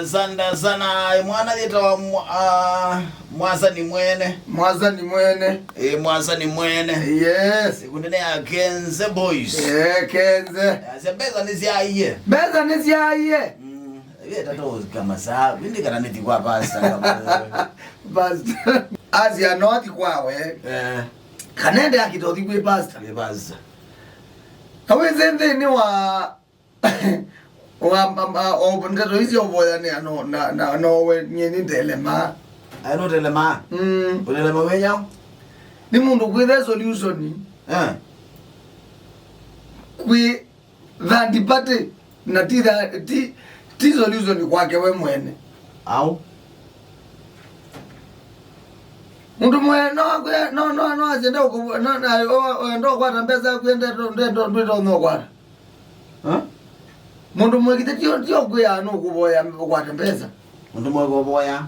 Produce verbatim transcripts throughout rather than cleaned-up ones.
Sana sana, mwana yĩtawa mwa-, ah, Mwasani Mwene. Mwasani Mwene. Eh, Mwasani Mwene. Yes. Ikundi nĩ ya Kenze Boys. Eh, Kenze. Asya mbesa nĩsyaie. Mbesa nĩsyaie. Mm. Ĩĩ, tata ũkamasaa, vindi kana nĩthi kwa pastor. Pastor. Asya no athi kwawe. Eh. Kana ende akitothi kwĩ pastor. Kwĩ pastor. Kawĩsĩ nthĩnĩ wa Wa, ma, ma, o, ndeto ici ũvoyanĩa no, na, na, no we nyie nĩ ndelema. Aĩ nũtelema? Mm. Ũtelema wĩnya? Nĩ mũndũ kwĩthe solution. Eh. Kwĩ third party na ti tha-, ti, ti solution kwake we mwene. Au. Mũndũ mwe no akwe, no, no, no, asende ũkũ-, no, na, o, o, ndo kwata mbesa kwende, ndo, ndo, ndo, ndo, ndo, no kwata. Ha? Mũndũ mwĩkĩte tio, tio kwĩa nũkũvoya ũkwate mbesa. Mũndũ mwĩkũvoya.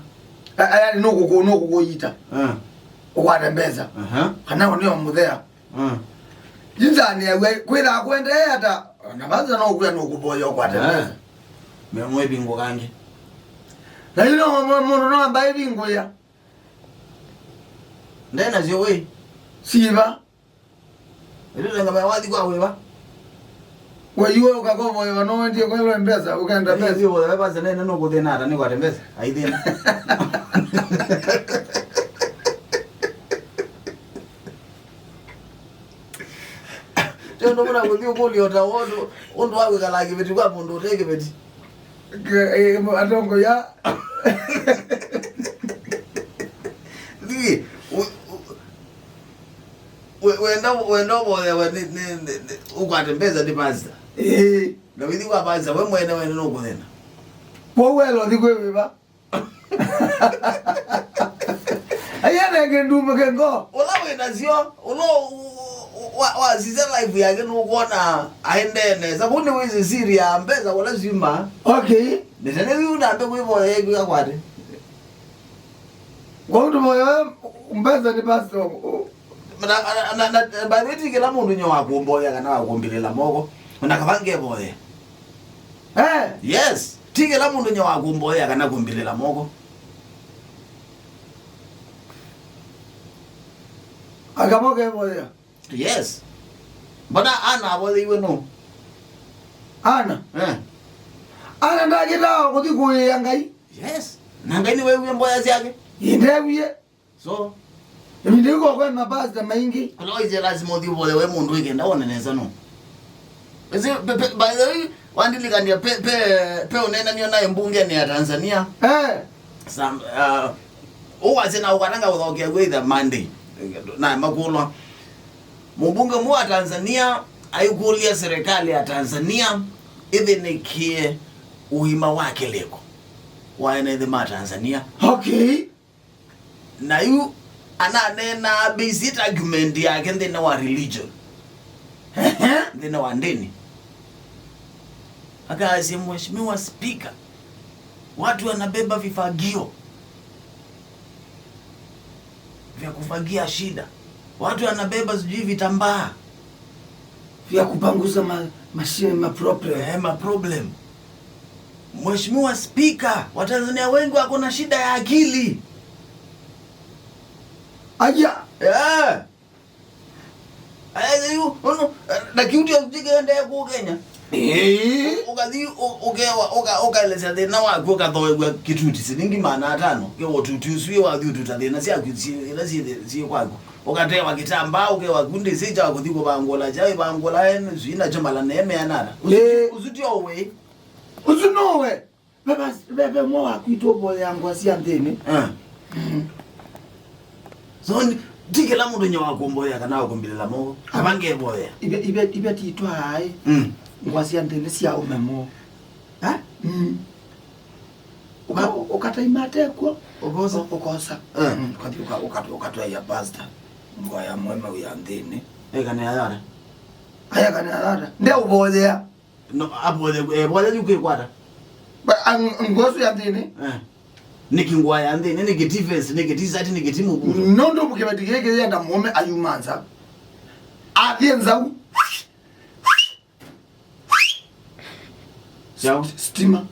A-, a-, yani nũkũkũ-, nũkũkũyita. Ah. Ũkwate mbesa. Aha. Kana ũneo mũthea. Ah. Jinzani ya we, kwĩtha kwendeea ata, na vanza no kwĩa nũkũvoya ũkwate mbesa. Me mwĩvingũ kangi. Na ino mũ-, mũndũ no amba ĩvingũya. Ndena sio we. Siva. Ĩndĩ ngamaya wathi kwa wĩva? Waiwe ũkakovoewa no wendie kwelwe mbesa, ũkenda mbesa. Ĩĩ, wĩvoya we basi nene nũkũthĩna ata nĩkwate mbesa? Aithĩna. Tondũ mũna kũthi ũkũlya ũta wondũ, ũndũ wa kwĩkala kĩveti kwa mũndũ ũte kĩveti. Ke-, eh, atongoya. Thiĩ, u-, u-, We-, wenda, wenda ũvoyewe nĩ, nĩ, nĩ, nĩ, ũkwate mbesa nĩ pastor. Ĩĩ. Na wĩthi kwa pastor, we mwene, wene nũkũthĩna. Kwa welo thi kwĩ wĩva? Aya nenge ndume kengo. Ũla wĩ nasyo, ũla u-, u-, wa, wasisya life yake nũkwona aendee nesa. Kũu nĩ wĩsĩ siri ya mbesa ũla syuma. Okay. Nĩtene yu nambe kwĩvoya ĩkwĩka kwate. Kwa ũndũ moyo mbesa nĩ pastor. Na, na, na, na, by the way, ti kĩla mũndũ nyo wa kũmboya kana wa kũmbĩlĩla moko. Ona kava ngevoye. Eh. Yes. Ti kĩla mũndũ nyo wa kũmboya kana kũmbĩlĩla moko. Akava ngevoya. Yes. Mbona Ana avoyeiwe no? Ana? Eh. Ana ndakĩtaa kũthi kũĩĩa Ngai. Yes. Na Ngai nĩwewie mboya syake. Ĩĩ ndewie. So, ĩvinda ĩu kokwe mapasta maingĩ. Kũla waisye lazima ũthi ũvoye we mũndũ wĩkenda wone nesa no. Ĩsĩ, pe, pe, by the way, wandilikania pe, pe, pe ũneenanio naĩ mbungenĩ ya Tanzania. Eh. Some, uh, ũwasya na ũkatanga ũthokea kwĩ either Monday. Na makũlwa. Mũmbunge ũmwe wa Tanzania aikũlya serikali ya Tanzania ĩthĩnĩkĩe ũima wa kĩlĩko wa ene nthĩ ma Tanzania. Okay. Na yu ananeenaa based argument yake nthĩnĩ wa religion. Ehe. Nthĩnĩ wa ndĩni. Akaasya, Mheshimiwa Speaker, watu wanabeba vifagio vya kufagia shida. Watu wanabeba sijui vitambaa vya kupanguza ma, ma, ma problem. Eh, ma problem. Mheshimiwa Speaker, Watanzania wengi wako na shida ya akili. Aya. Eh. Aya, yu, ono, na kiuti ya kutike ende ku Kenya. Eh. Ukathi, u-, ukewa, uka-, ukaelesya thĩna waku, ukathoew'a kĩtuti silingi maana atano. Kewa tuti usu, wathi ututa thĩna syaku, si-, ila si-, si kwaku. Ũkatewa kĩtambaa, ũkewa kundi sija kuthi kũvangũla, ja ivangũla, ene, sui na chomala, nemeanana. Usu, eh, usu ti owe. Usu nowe. Ve, ve, ve mwa waku itũvoya ngwa sya nthĩnĩ. Ah. Mm. So, ni-, ti kĩla mũndũ nyo wa kũmboya kana wa kũmbilĩla moko. Ava ngevoya. Ive, ive, ive titwaaĩ. Mm. Ngwa sya nthĩnĩ sya ũme mo. Ha? Mm. Ũka-, ũkataima atekw'o. Ũkosa? Ũ-, ũkosa. Eh. Mm, ũkathi ũka-, ũka-, ũkatwaia pastor. Ngwa ya mweme ya nthĩnĩ. Ekane ayara. Ayakane ayara. Nde ũvoyea. No, apo, eh, pole yu kwĩkwata. Ba, ang-, ngosu ya nthĩnĩ. Eh. Nĩkĩ ngũa ya nthĩnĩ, nĩkĩ ti vest, nĩkĩ ti sati, nĩkĩ ti mũvuto. Nũndũ kĩveti gĩkĩ yenda mũũme ayuma nza. Athiĩ nzau. Chao. St-, stima.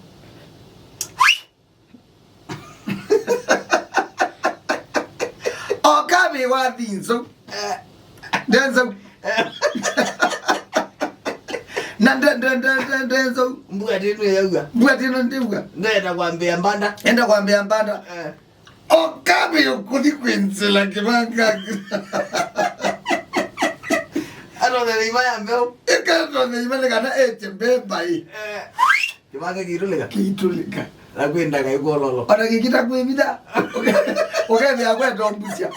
Athi nzou. Eh. Nde nzou. Eh. Na nde, nde, nde, nde, nde nzou. Mbua tino yaua. Mbua tino ndiua. Ndenda kwambia mbanda. Enda kwambia mbanda. Eh. Okabi kuthi kwinzila kibanga. Atonye iva ya mbeu. Ikatonye iva nĩ kana ete mbemba ĩ. Eh. Kĩvanga kĩitũlĩka. Kĩitũlĩka. Na kwĩ ndaka ĩkwololo. Ona kĩkita kwĩvitha. Ũkethĩa kweta ũmbusya.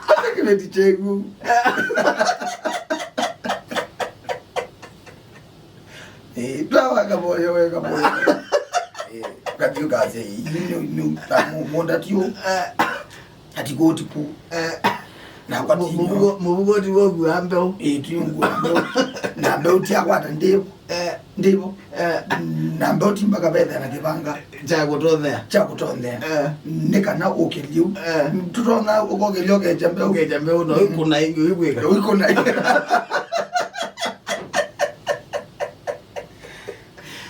Ata kĩveti kyeku. Eh, tawa kaboyo we kaboyo. Eh, kathiũkasya, yu nĩ, nĩ, ta mũ-, mũndũ ti ũ. Eh. Ati koti ku. Eh. Na kwa ti mũvuko, mũvuko ti woku wa mbeu. Eh, ti woku wa mbeu. Na mbeu ti akwata ndivo. Eh. Ndivo. Eh. Na mbeu ti mpaka vetha na kĩvanga. Cha kũtonthea. Cha kũtonthea. Eh. Nĩ kana ũkĩlyu. Eh. Tũtonya ũkokĩlya ũkecha mbeu. Ũkecha mbeu na ũikũna ingĩ ũikwĩka. Ũikũna.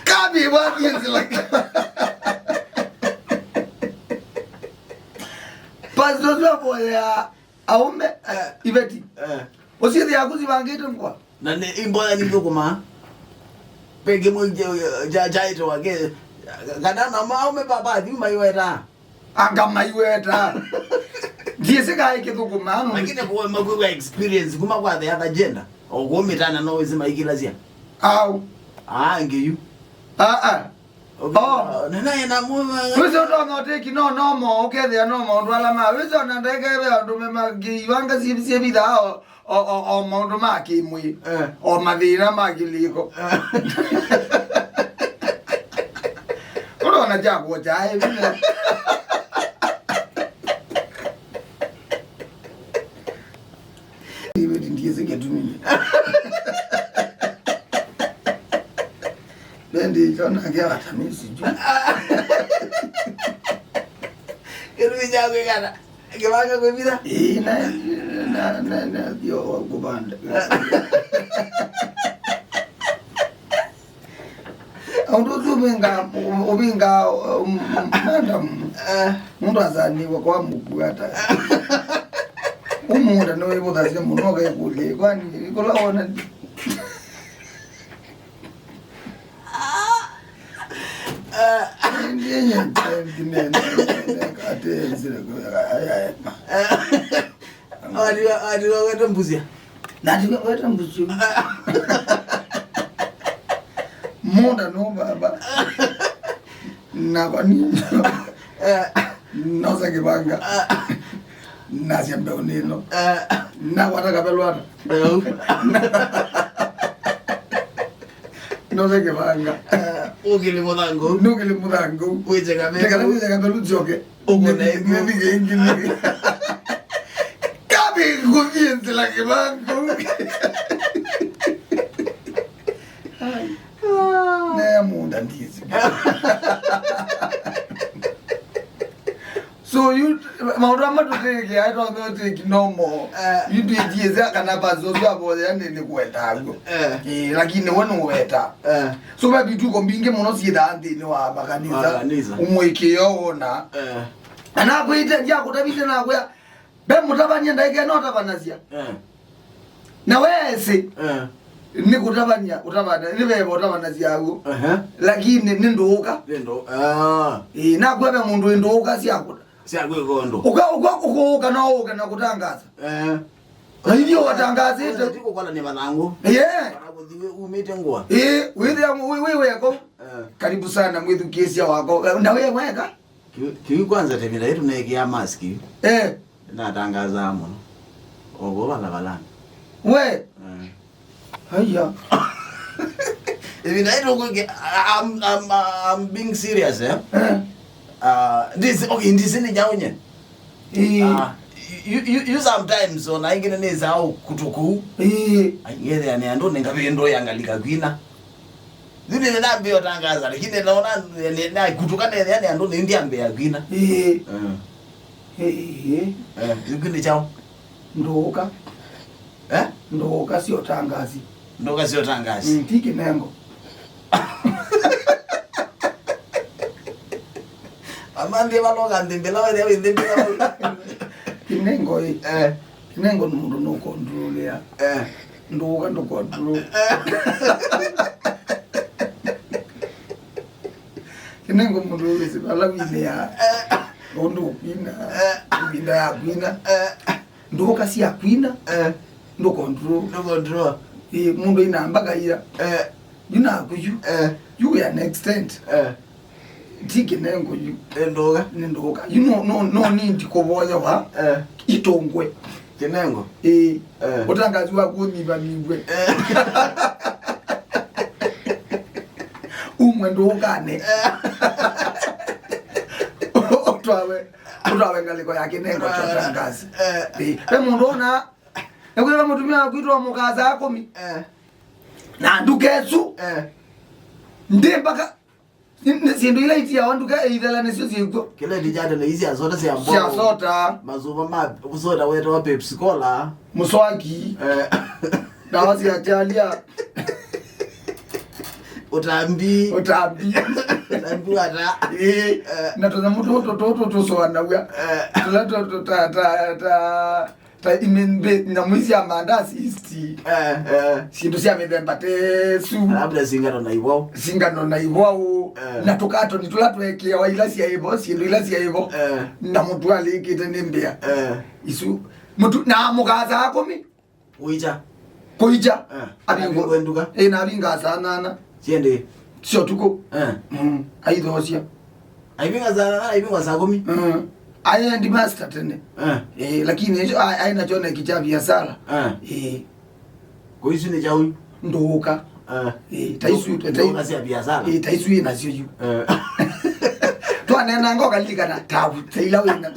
Kabi wa thĩnzĩla. Pastor Zwa boya. Aume, eh, iveti. Eh. Ũsithi yaku sivangĩte ngwa. Na nĩ imboya nithũkũma. Pengĩ mwe ja, ja, jaito wake. Kana na maume baba thiu maiweta. Anga maiweta. Ndiĩsĩ kaĩ kĩthũkũma no. Lakini kwa makwĩwa experience kuma kwa the other gender. Ogo mitana no wezi maikilasia. Au. Ah, ngiyu. Ah, ah. Oh. Nena ena muma. Wĩsĩ ũtonya ũtĩki no nomo, ũkethĩa no maũndũ ala ma. Wĩsĩ ona ndeke ve andũ me ma kĩivanga syĩ, syĩvithaa o, o, o, o maũndũ ma kĩmwĩĩ. Eh. O mathĩna ma kĩlĩko. Eh. Ũrona kya kuocha, eh, vile. Iwe ndiye zike tumini. Bendi chona kia watamisi juu. Kĩrumi kya kwĩkana. Kĩvanga kwĩvitha. Ĩĩ, na, na, na, na, thio kũvanda. Ũndũ ũsu ũvinga, ũvinga, um, madam. Eh. Mũndũ asaniwe kwa mũkuata. Ũmũnda nĩwĩvũthasya mũno ũkekũlya, kwani kũla wona. Ndiye nye, ndiye nye, ndiye nye, ndiye nye, ndiye nye, ndiye nye. Atiwa, atiwa wete mbusya. Natiwa wete mbusya. Mũnda no baba. Na kwa nini? Eh. Nosa kĩvanga. Eh. Nasya mbeu nĩno. Eh. Na wata kapelwata. Mbeu. Nosa kĩvanga. Eh, ũkĩlĩ mũthangũ. Nũkĩlĩ mũthangũ. Wĩche kapelũ. Tekana wĩche kapelũ njoke. Ũkũna ĩngĩ. Nĩthike ĩngĩ nĩthike. Kabi ngũthiĩ nzĩla kĩvangũ. Ai. Ah. Ne mũnda ndizi. So, you, maũndũ ama tũtĩkĩa, I don't know, take normal. Eh. You do it, yes, kana basi, ũsu avoya nĩ, nĩ kwenda guo. Eh. Eh, lakini we nũweta. Eh. So, ve vituko mbingĩ mũno syĩthaa nthĩnĩ wa makanisa. Makanisa. Ũmũĩkĩĩo wona. Eh. Anakwĩte, ndiakũtavĩte nakwĩa, ve mũtavany'a ndaĩka ĩno ũtavanasya. Eh. Na wesĩ, eh, nĩ kũtavany'a, ũtavana, nĩ veva ũtavanasya w'o. Ehe. Lakini nĩ ndũũka. Nĩ ndũ-, ah. Ĩĩ, nakwĩa ve mũndũ wĩ ndũũka sya kũta. Sya kwĩka ũndũ. Ũka, ũka, ũkũũka no ũke na kũtangaza. Eh. Na ithyĩ watangaasĩte. Ti kũkwatania mathangũ. Yeah. Kana kũthi umĩte ngũa. Ĩĩ, wĩthĩa wĩ, wĩ weko. Eh. Karibu sana mwĩthukĩĩsya wakwa. Na wĩ weka? Kĩu, kĩu kwanza tevila yetu nekia mask. Eh. Natangazaa mũno. Ogo bala balani. We. Eh. Haya. Ĩvinda yĩĩ tũkwĩke, I'm, I'm, I'm being serious, eh? Eh. Uh, this, okay, this ni nyaunye. Eh. Uh, you, you, you sometimes, ona ingine ni zao kutuku. Eh. Ngethea ni andu ni ngavindũ ya ngalika kwina. Thini ni nambi otangaza, lakini naona ni, ni, ni kutuka ni, ni andu ni ndiambe ya kwina. Eh. Eh. Eh, eh, eh. Eh, ingine chao. Ndũũka. Eh? Ndũũka syo tangazi. Ndũũka syo tangazi. Mm, ti kĩnengo. Amanthie valoka nthĩmbĩla wethĩa wĩ nthĩmbĩla. Kĩnengo ĩ. Eh. Kĩnengo nĩ mũndũ nũkontrolea. Eh. Ndũũka ndũkontrol. Kĩnengo mũndũ wĩsĩ vala winĩa. Ũndũ ũkwina. Ĩvinda ya kwina. Ndũũka sya kwina. Eh. Ndũkontrol. Ndũkontrol. Ĩ, mũndũ inamba kaia. Eh. Yu naku yu. Eh. Yu wĩ an extent. Eh. Ti kĩnengo yu. Eh, ndũũka. Nĩ ndũũka. Yu no, no, no need kũvoya wa. Eh. Itũngwe. Kĩnengo. Ĩĩ. Eh. Ũtangazi waku ũnyivanyivwe. Eh. Umwe ndũũkane. Eh. Ũtwawe, ũtwawe ngalĩko ya kĩnengo kya ũtangazi. Eh. Ĩĩ. Ve mũndũ ona, ekwĩva mũtumia waku itwa mũkasa akũmi. Eh. Na nduka ĩsu. Eh. Ndi mpaka Nĩ, nĩ syĩndũ ila itiawa nduka ĩithela nĩsyo syĩkw'o. Kĩla ĩndĩ kya tene isi sya soda sya mboo. Sya soda. Masuva ma soda wetawa Pepsi Cola. Mũswaki. Eh. Ndawa sya chalia. Ũtambi. Ũtambi. Ũtambi wa ta. Ĩĩ. Eh. Na tũnyamũ tũtũ tũtũ tũsũanaw'a. Eh. Tũla tũ- tũ- ta ta ta Ta imembĩ nyamũ ici sya mandasi isti. Eh, eh. Syĩndũ sya mĩthemba tesu. Labda singano na iwau. Singano na iwau. Eh. Na tũkatoni tũla twekeawa ila sya ĩvo, syĩndũ ila sya ĩvo. Eh. Na mũtu alĩkĩte nĩ mbĩa. Eh. Isu. Mũtu, na mũkasa akũmi. Ũicha. Kũicha. Eh. Abingwe. Abingwe nduka. Ĩ, na abinga saa nana. Siendi. Sio tuko. Eh. Mm. Aithosya. Aiving'a saa nana, aiving'a saa kũmi. Mm. Aye ndi master tene. Eh. Eh, lakini hicho ai- aina chone kicha biashara. Eh. Eh. Kwa hiyo ni cha huyu. Nduka. Eh. Eh, taisu, tai- Nduka cia biashara. Eh, taisu ina sio yu. Eh. Twanena ngoka lika na tabu, taila wina.